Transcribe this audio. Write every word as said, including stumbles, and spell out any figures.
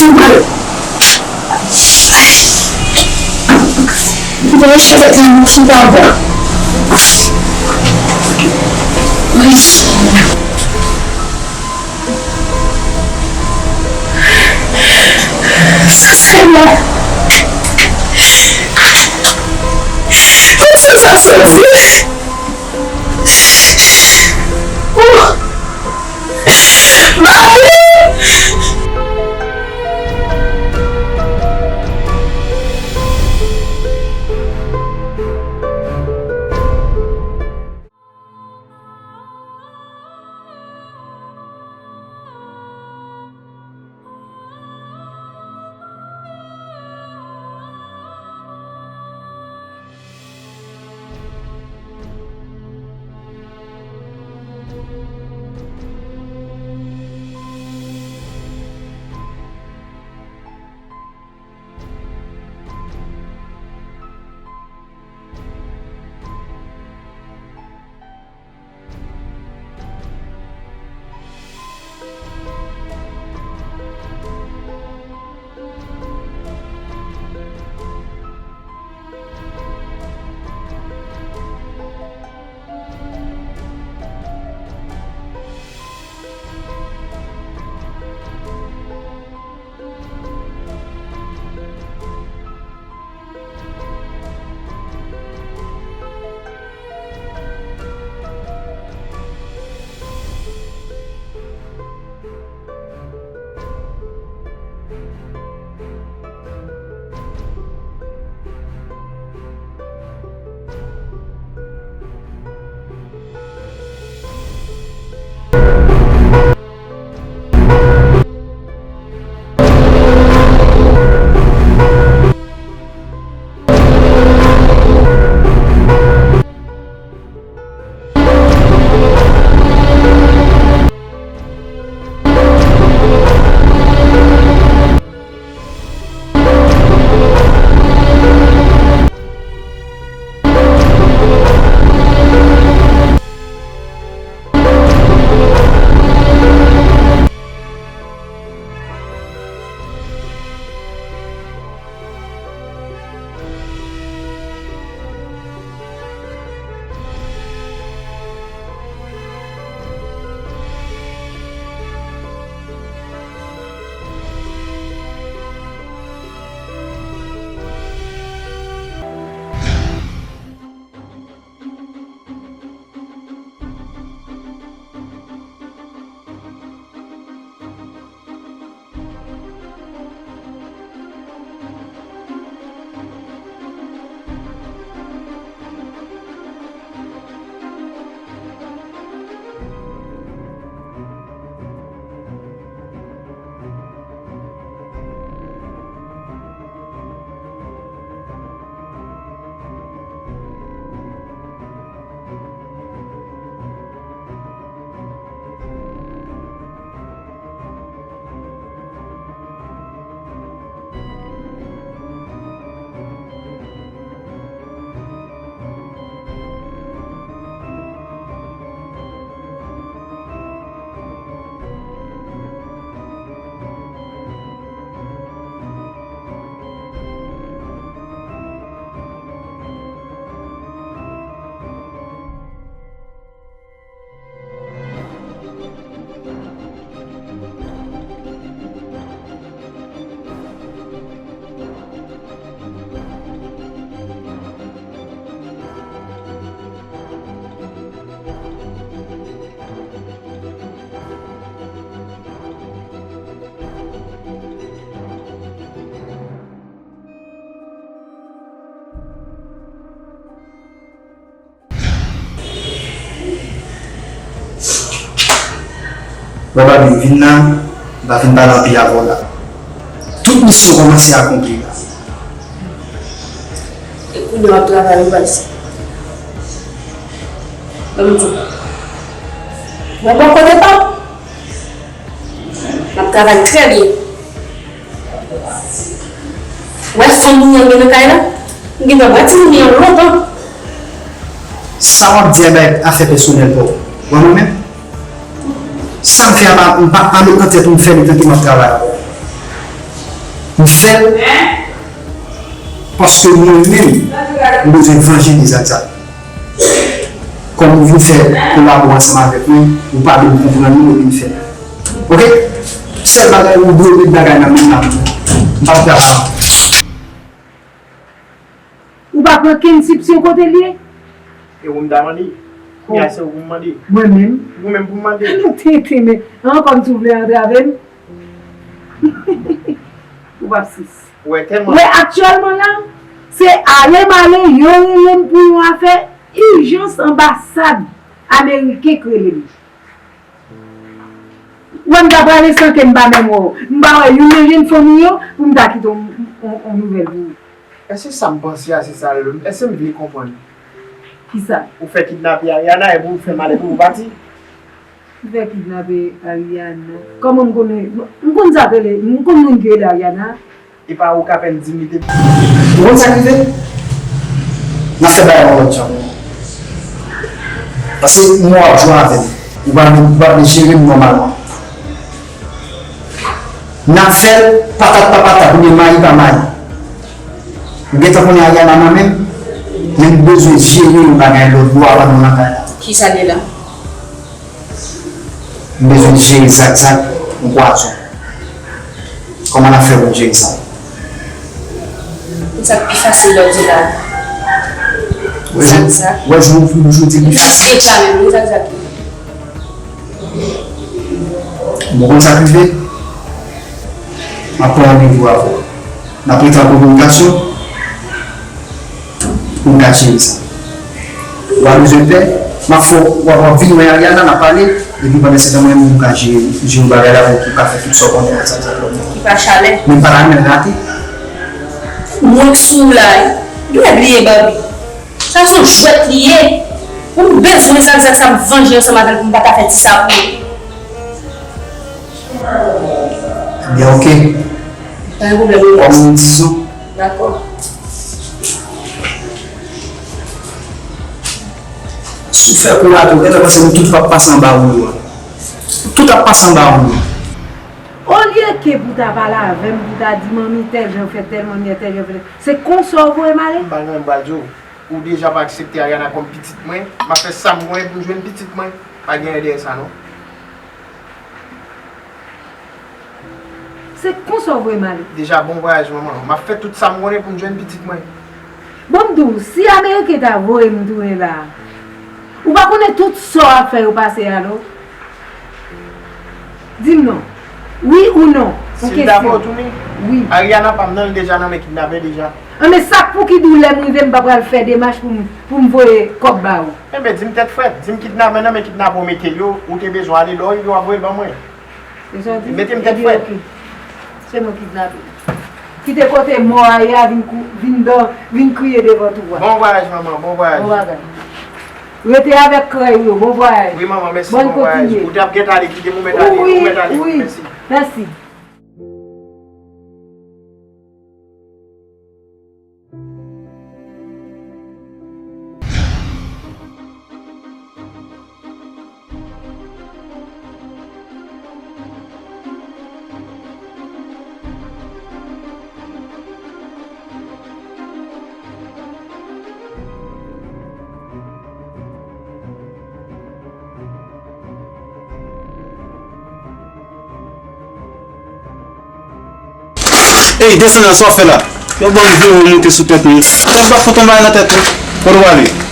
Mwen pral kite tèt mwen sou pa bon. Senyè, kote sa soti? Oh! Mari! Bon, papi, vin la, m pa fin pale anpil avè w la. Tout misyon kòmanse akonpli la. E kounye a w ap travay wi, baz. Ban m di w. Mwen bò kote pa w. M ap travay trè byen. Ou wè fanm moun nan gen nan kay la? M gentan bati moun nan lontan. Sa w ap di a bay afè pèsonèl pa w. Ou wè mwen menm? Sa m fè a pa, m pa, pa met nan tèt ou, m fè li tankou m ap travay avè w. M fè l paske mwen menm, m bezwen vanje de Zakzak. Kòm ou vin fè kolabo ansanm avèk mwen, ou pa vin konprann mwen, ou vin fè l. Oke? Sèl bagay ou dwe met bagay nan men m la, m p ap dakò. Ou pa pran kenn sipsyon kote l ye? E ou m ta mande? Kounya se ou pou m mande? Mwen menm. Ou menm pou m mande? Tenten, men ankò m tou vle antrave m? Ou p ap sis. Ou wè tèlman. Wè, aktyèlman la, se ale m ale, yo rele m pou yon afè ijans, anbasad ameriken k rele m. Wè, m ta prale san ke m pa menm wè w. M pa wè youn nan jenn fanmi yo pou m ta kite yon, yon, yon nouvèl pou ou. Èske sa m panse a, se sa l, èske m vle konprann? Kisa? Ou fè kidnape Ariana epi ou fè malè pou ou pati? M fè kidnape Ariana. Kòman m konnen? M konn sa k rele, m konn moun ki rele Ariana. E pa ou k apèn di m li te. Ou konn sa k rive? N ap fè bagay yon lòt jan. Paske m wè w ap jwe avè m. Ou pa vle, ou pa vle jere m nòmalman. N ap fè l patat pa patat oubyen mayi pa mayi. Ou gentan konnen Ariana nan men m, men m bezwen jere yon bagay lòt bò avan nou nan kay la. Kisa de la? M bezwen jere Zakzak yon pwazon. Kòman n ap fè pou n jere sa? Sa k pi fasil lè w di la. Wè, Zakzak. Wè, jan w jodi pi fasil. Deja menm, wi, Zakzak. Bon, konn sa k rive? M ap pran randevou avè w. N ap rete an kominikasyon pou n ka jere sa. W a bezwen pè, m ap fè w, w ap, w ap vin wè Ariana, n ap pale, epi pandan se tan mwen menm m ka jere, jere bagay la pou w ka fè tout sa w konnen ak sa, sa, sa. Ki pa chalè. Men m pa ta renmen l rate. Mwen k sou la, wi. Ou bliye Barbie. Sa se yon jwèt li ye. Ou bezwen Zakzak sa, m vanje ansanm avè l pou m pa ta fè ti sa pou ou. Ebyen, oke. Pa gen pwoblèm, Nicolas. Kòm nou di sou. Dakò. Si w fè kou la tou, genlè panse nou tout p ap pase anba woulo a. Tout ap pase anba woulo. Olye ke pou ta pale avè m, pou ta di manmi tèl jan fè tèl, manmi tèl jan fè tèl, se konsa w voye m ale? M pa gen anyen m pral di w. Ou deja pa aksepte Ariana kòm pitit mwen, m ap fè sa m konnen pou m jwenn pitit mwen. Pa gen anyen dèyè sa non. Se konsa w voye m ale? Deja bon vwayaj manman. M ap fè tout sa m konnen pou m jwenn pitit mwen. Bon, m di w, si Ameriken ta voye m tounen la a, ou pa konnen tout sa w ap fè yo pase a non. Di m non. Wi ou non? Si m ta voye w tounen? Wi. Ariana pa m nan, li deja nan men kidnapè deja. Anben sa k pou ki di w lè m rive m pa pral fè demach pou m, pou m voye kòb ba ou? Enben di m tèt frèt, di m kidnapè nan men kidnapè w mete l yo, ou te bezwen ale lè w rive w ap voye l ban mwen. Mete m tèt frèt. Se mwen kidnape. Kite kote mò a ye a vin kou, vin dò, vin kriye devan tou a. Bon vwayaj manman, bon vwayaj. Bon bagay. Rete avèk krèy ou yo, bon vwayaj. Wi manman, mèsi, bon vwayaj. Ou t ap gentan ale kite m, ou mèt ale, ou mèt ale, mèsi. Mèsi. Ey, desann nan, sa w ap fè la? Yo ban m vye ou moute sou tèt mwen. Tèt ba fout on bagay nan tèt ou. Kote w ale?